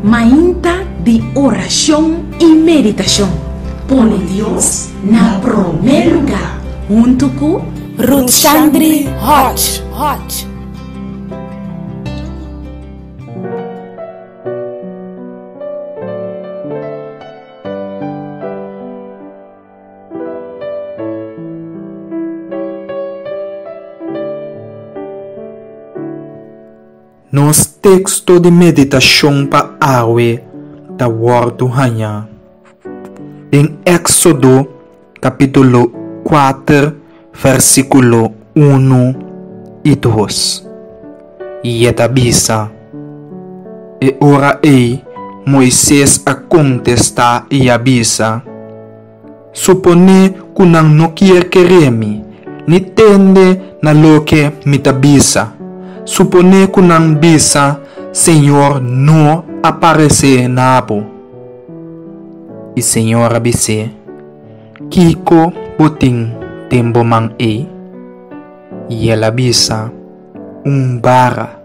Mainta di orashon i meditashon. Pone Dios na promé lugá huntu ku Ruthshandri Hodge. Nos teksto di meditashon pa awe ta wòrdu hañá den Éksodo kapítulo 4 versíkulo 1 i 2. I e ta bisa, E ora ei Moises a kontestá i a bisa, Suponé ku nan no kier kere mi, ni tende na loke mi ta bisa. Suponé ku nan bisa, Señor no a paresé na bo. I Señor a bis'é, Kiko bo tin den bo man ei? I el a bisa, Un bara.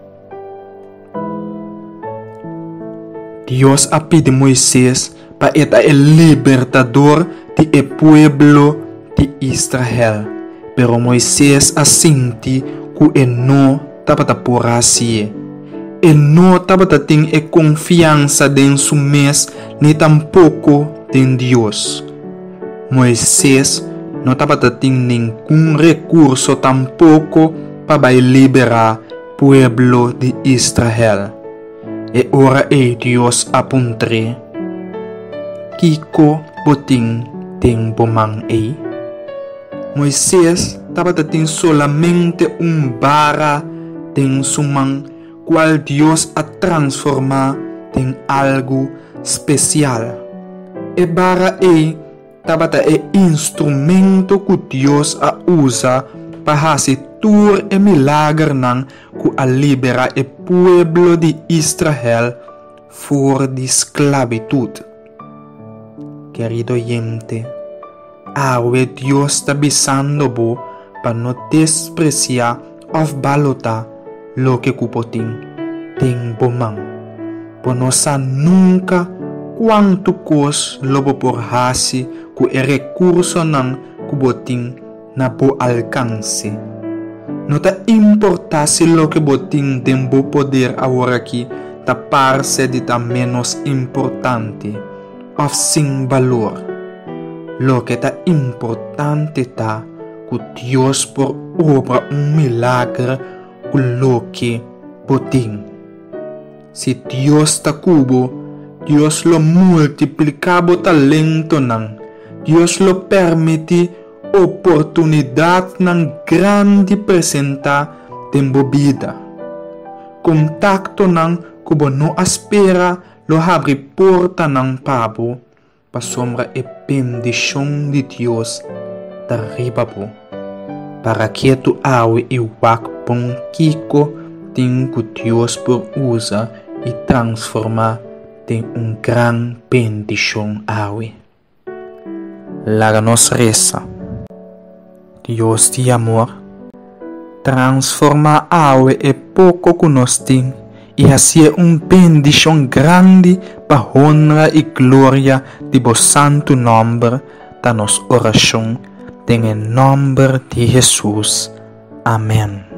Dios a pidi Moises pa e ta e libertador di e pueblo di Israel, pero Moises a sinti ku e no tabata por hasié. E no tabata tin e konfiansa den su mes ni tampoko den Dios. Moises no tabata tin ningun rekurso tampoko pa bai liberá pueblo di Israel. E ora ei Dios a puntr'é, Kiko bo tin den bo man ei? Moises tabata tin solamente un bara den su man kual Dios a transformá den algu spesial. E bara ei tabata e instrumento ku Dios a usa pa hasi tur e milagernan ku a liberá e pueblo di Israel for di sklabitut. Kerido oyente, awe Dios ta bisando bo pa no despresiá òf balotá loke ku bo tin den bo man. Bo no sa nunka kuantu kos lo bo por hasi ku e rekursonan ku bo tin na bo alkanse. No ta importá si loke bo tin den bo poder aworakí ta parse di ta ménos importante òf sin balor. Loke ta importante ta ku Dios por obra un milager ku loke bo tin. Si Dios ta ku bo, Dios lo multipliká bo talentonan. Dios lo permití oportunidatnan grandi presentá den bo bida. Kontaktonan ku bo no a spera lo habri portanan pa bo. Pasobra e bendishon di Dios ta riba bo. Para ketu awe i wak bon kiko tin ku Dios por usa i transformá den un gran bendishon awe. Laga nos resa. Dios di amor, transformá awe e poko ku nos tin i hasié un bendishon grandi pa honra i gloria di bo santu nòmber, ta nos orashon den e nòmber di Hesus. Amèn.